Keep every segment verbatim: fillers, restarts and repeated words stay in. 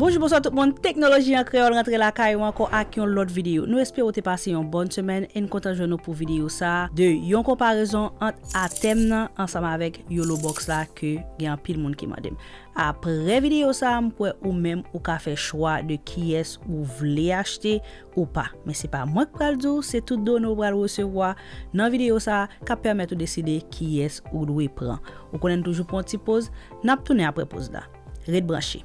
Bonjou, bonswa tout moun. Teknoloji an kreyòl rantre lakay ou ankò ak yon lòt videyo. Nou espere w te pase yon bòn semèn e n kontan jwenn nou pou videyo sa a de yon konparezon ant Atèm nan ansanm avèk Yolo Box la ke gen anpil moun ki mande m. Apre videyo sa a, m kwè ou menm ou ka fè chwa de kiyès ou vle achte ou pa. Men se pa mwen k pral di w, se tout done w pral resevwa nan videyo sa a k ap pèmèt ou deside kiyès ou dwe pran. Ou konnen n toujou pran yon ti poz, n ap tounen apre poz la. Ret branche.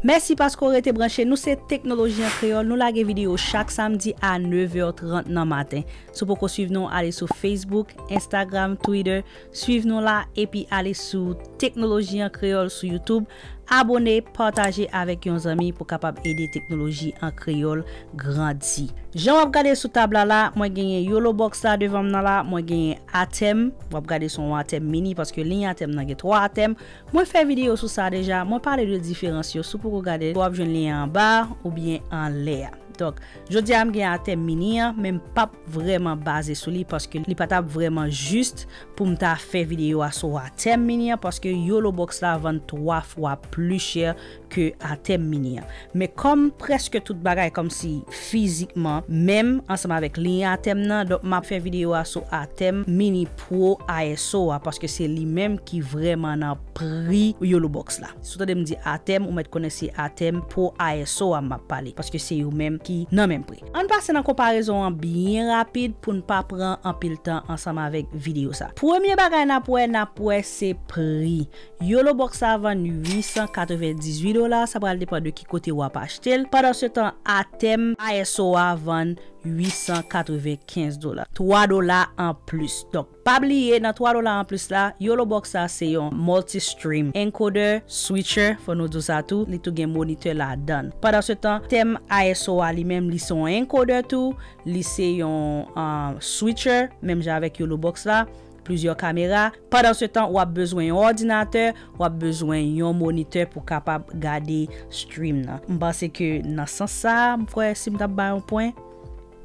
Mèsi paske w rete branche. Nou se Teknoloji an Kreyòl. Nou lage videyo chak samdi a nèf è trant nan maten. Si w poko swiv nou, ale sou Facebook, Instagram, Twitter. Swiv nou la epi ale sou Teknoloji an Kreyòl sou YouTube. Abone, pataje avèk yon zanmi pou kapab ede Teknoloji an Kreyòl grandi. Jan w ap gade sou tab la la, mwen genyen Yolo Box la devan m nan la, mwen genyen Atèm. W ap gade se yon Atèm mini paske liy Atèm nan gen twa Atèm. Mwen fè videyo sou sa deja, mwen pale de diferans yo. Si w poko gade, w ap jwenn li anba oubyen anlè a. Donk, jodi a m gen Atèm mini an, men m p ap vrèman baze sou li paske li pa t ap vrèman jis pou m ta fè videyo a sou Atèm mini an paske Yolo Box la vann twa fwa pli chè ke Atèm mini an. Men kòm prèske tout bagay kòmsi fizikman menm ansanm avèk liy Atèm nan, donk m ap fè videyo a sou Atèm mini Pro A S O a paske se li menm ki vrèman nan pri Yolo Box la. Si w tande m di Atèm, ou mèt konnen se Atèm Pro A S O a m ap pale, paske se yo menm ki nan menm pri. Ann pase nan konparezon an byen rapid pou n pa pran anpil tan ansanm avèk videyo sa. Premye bagay n ap wè, n ap wè se pri. Yolo Box la vann uit san katrevendizuit dola, sa pral depann de ki kote w ap achte l. Pandansetan, Atèm A S O a vann uit san katrevenkenz dola. Twa dola anplis. Donk, pa bliye, nan twa dola anplis la, Yolo Box la se yon multi-stream encoder, switcher, fò nou di w sa tou, li tou gen monitè ladan l. Pandansetan, Atèm A S O a li menm, li se yon encoder tou, li se yon, ah, switcher, menm jan avèk Yolo Box la, plizyè kamera. Pandansetan, w ap bezwen yon òdinatè, w ap bezwen yon monitè pou kapab gade stream nan. M panse ke nan sans sa a, m kwè si m t ap bay yon pwen,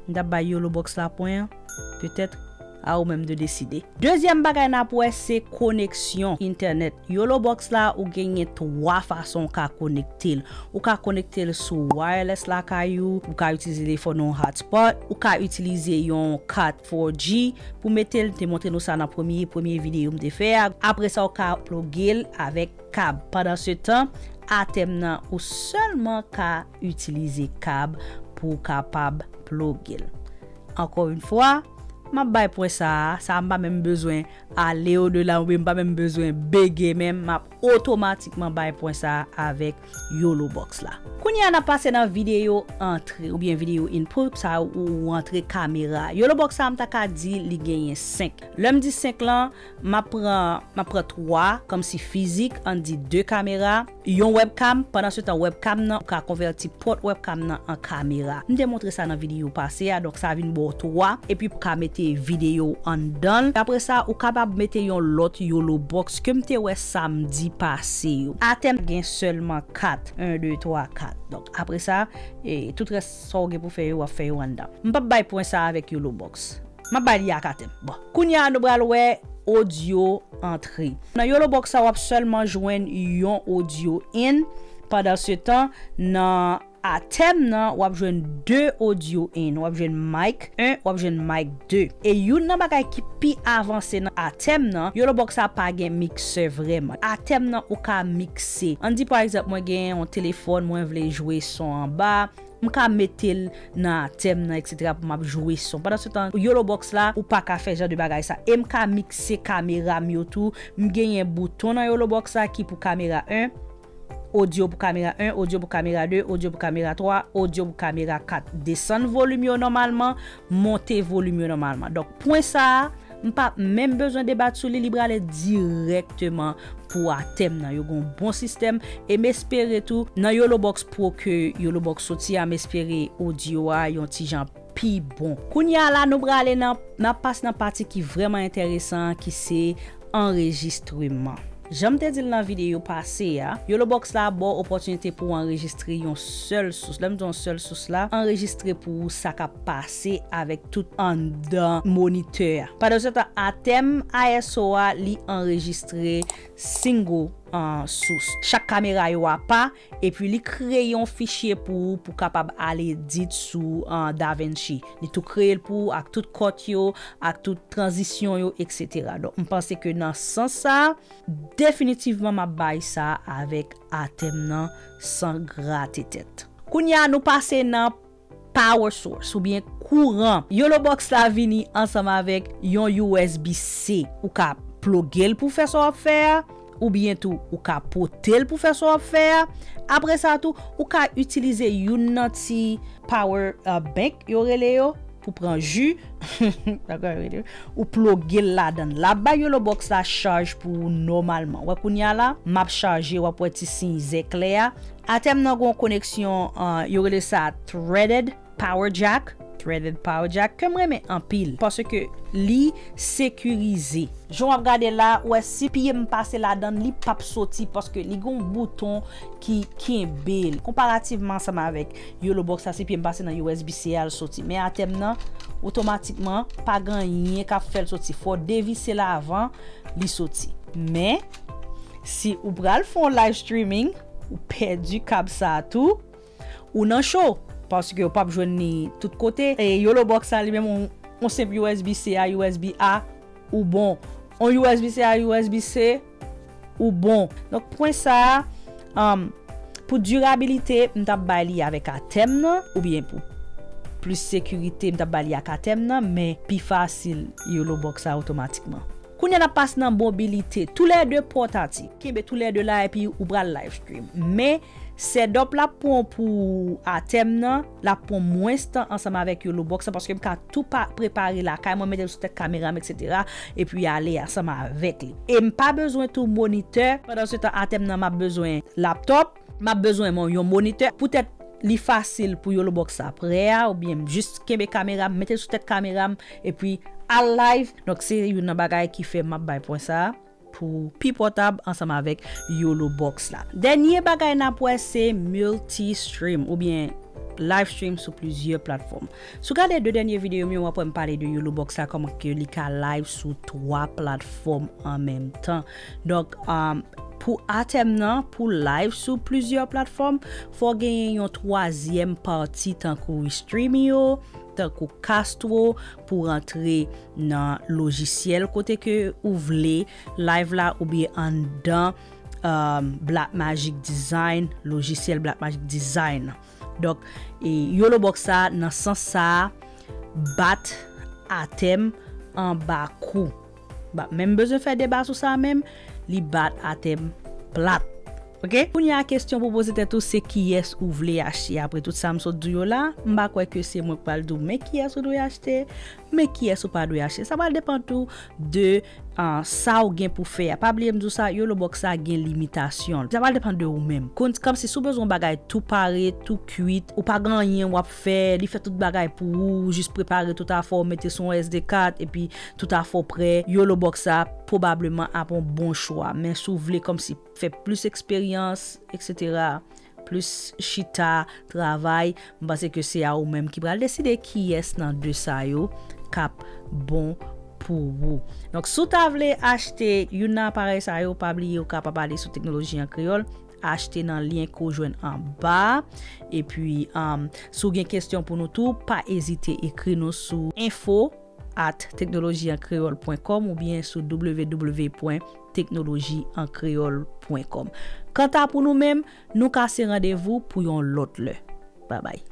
m t ap bay Yolo Box la pwen an, petèt, a ou menm de deside. Dezyèm bagay n ap wè, se koneksyon entènèt. Yolo Box la, ou genyen twa fason ou ka konekte l. Ou ka konekte l sou wireless lakay ou, ou ka itilize telefòn ou hotspot, ou ka itilize yon kat four G pou mete l, m te montre nou sa nan premye, premye videyo m te fè a. Apre sa, ou ka ploge l avèk kab. Pandansetan, Atèm nan, ou sèlman ka itilize kab pou w kapab ploge l. Ankò yon fwa, m ap bay pwen sa a, sa a m pa menm bezwen ale odela, oubyen m pa menm bezwen bege menm, m ap otomatikman bay pwen sa a avèk Yolo Box la. Kounye a n ap pase nan videyo antre oubyen videyo input, sa ou, ou antre kamera. Yolo Box sa a m ta ka di li genyen senk. Lè m di senk lan, m ap pran, m ap pran twa kòmsi fizik, ann di de kamera, yon webcam, pandansetan webcam nan, ou ka konvèti pòt webcam nan an kamera. M te montre sa nan videyo pase a, donk sa vin ba w twa, epi ou ka mete videyo anndan l. Apre sa, ou kapab mete yon lòt Yolo Box ke m te wè samdi pase yo. Atèm gen sèlman kat, en, de, twa, kat. Donk, apre sa, e, tout rès sa w gen pou fè yo, w ap fè yo anndan. M p ap bay pwen sa avèk Yolo Box. M ap bay li ak Atèm. Bon, kounye a nou pral wè odyo antre. Nan Yolo Box sa, w ap sèlman jwenn yon odyo in. Pandansetan, nan Atèm nan, w ap jwenn de odyo in. W ap jwenn mic en, w ap jwenn mic de. E youn nan bagay ki pi avanse nan Atèm nan, Yolo Box sa pa gen miksè vrèman. Atèm nan, ou ka mikse. Ann di, pa egzanp, mwen gen yon telefòn, mwen vle jwe son anba, m ka mete l nan Atèm nan, etsetera, pou m ap jwe son. Pandansetan, Yolo Box la, ou pa ka fè jan de bagay sa. E m ka mikse kamera m yo tou. M genyen bouton nan Yolo Box la ki pou kamera en, odyo pou kamera en, odyo pou kamera de, odyo pou kamera twa, odyo pou kamera kat. Desann volim yo nòmalman, monte volim yo nòmalman. Donk, pwen sa a, m pa menm bezwen debat sou li, li prale dirèkteman pou Atèm nan. Yo gen yon bon sistèm, e m espere tou, nan Yolo Box Pro ke Yolo Box soti a, m espere odyo a yon ti jan pi bon. Kounye a la, nou prale nan, n ap pase nan pati ki vrèman enteresan an, ki se anrejistreman. Jan m te di l nan videyo pase a, Yolobox la ba w opòtinite pou w anrejistre yon sèl sous. Lè m di yon sèl sous la, anrejistre pou w sa k ap pase avèk tout anndan monitè a. Pandansetan, Atem I S O a, li anrejistre single, uh, sous. Chak kamera yo apa, epi li kreye yon fichye pou ou pou kapab al edit sou, uh, DaVinci. Li tou kreye l pou ou ak tout kòt yo, ak tout tranzisyon yo, et cetera. Donk, m panse ke nan sans sa, definitivman m ap bay sa avèk Atem nan san grate tèt. Kounye a, nou pase nan power source oubyen kouran. Yolobox la vini ansanm avèk yon U S B C. Ou ka ploge l pou fè sa w ap fè a, oubyen tou ou ka pote l pou fè sa w ap fè a. Apre sa tou, ou ka itilize youn nan ti power, uh, bank yo rele yo pou pran ji. Dakò, yo rele yo. Ou ploge l ladan l. L ap bay Yolobox la chaj pou ou nòmalman. Wè kounye a la, m ap chaje, w ap wè ti siy zeklè a. Atem nan gon koneksyon, uh, yo rele sa threaded power jack. Threaded power jack ke m renmen anpil paske li sekirize. Jan w ap gade la, ou wè si pye m pase ladan l, li p ap soti paske li gon bouton ki kenbe l. Konparativman ansanm avèk Yolobox la, si pye m pase nan U S B C a, l soti. Men Atem nan, otomatikman, pa gen anyen k ap fè l soti. Fò w devise l avan li soti. Men, si ou pral fè yon live streaming, ou pèdi kab sa a tou, ou nan cho, paske ou p ap jwenn li tout kote. E Yolobox la, li menm, yon, yon senp U S B C a, U S B A, ou bon. Yon U S B C a, U S B C, ou bon. Donk, pwen sa a, um, pou dirabilite, m t ap bay li avèk Atem nan, oubyen pou plis sekirite, m t ap bay li ak Atem nan, men pi fasil, Yolobox la otomatikman. Kounye a n ap pase nan mobilite. Toulède pòtatif. Kenbe toulède la epi ou pral live stream. Men, setup la pran pou Atem nan, l ap pran mwens tan ansanm avèk Yolobox la, paske m ka tou pa prepare lakay mwen, mete l sou tèt kamera m, et cetera, epi ale ansanm avèk li. E m pa bezwen tou monitè. Pandansetan, Atem nan, m ap bezwen laptop, m ap bezwen mon-, yon monitè. Poutèt li fasil pou Yolobox la prè a, oubyen m jis kenbe kamera m, mete l sou tèt kamera m, epi al live. Donk, se youn nan bagay ki fè m ap bay pwen sa a pou pi pòtab ansanm avèk Yolobox la. Dènye bagay n ap wè se multi stream oubyen live stream sou plizyè platfòm. Si w gade de dènye videyo m yo, w ap wè m pale de Yolobox la, kòman ke li ka live sou twa platfòm an menm tan. Donk, um, pou Atem nan, pou live sou plizyè platfòm, fò w genyen yon twazyèm pati tankou Restream io, tankou Castro, pou rantre nan lojisyèl kote ke ou vle live la oubyen anndan, um, Blackmagic Design, lojisyèl Blackmagic Design. Donk, e, Yolobox sa, nan sans sa, bat Atem anba kou. Ba, menm bezwen fè deba sou sa menm, li bat Atem plat. Oke? Kounye a, kesyon pou poze tèt ou, se kiyès ou vle achte. Apre tout sa m sot di w yo la, m pa kwè ke se mwen k pral di w, men kiyès ou dwe achte, men kiyès ou pa dwe achte. Sa pral depann tou de, ah, sa w gen pou fè a. Pa bliye m di w sa, Yolobox sa gen limitasyon. Sa pral depann de ou menm. Kon, kòmsi si w bezwen yon bagay tou pare, tou kwit, ou pa gen anyen w ap fè, li fè tout bagay pou ou, ou jis prepare tout afè w, mete sou yon S D card, epi tout afè w prè, Yolobox sa pwobableman ap yon bon chwa. Men si w vle kòmsi fè plis eksperyans, et cetera, plis chita, travay, m panse ke se a ou menm ki pral deside kiyès nan de sa yo k ap bon pou ou. Donk, si w ta vle achte youn nan aparèy sa yo, pa bliye ou kapab ale sou Teknoloji an Kreyòl, achte nan lyen ke w jwenn anba. Epi, um, si w gen kesyon pou nou tou, pa ezite ekri nou sou info at teknoloji an kreyòl pwen kòm oubyen sou w w w pwen teknoloji an kreyòl pwen kòm. Kanta pou nou menm, nou kase randevou pou yon lòt lè. Babay.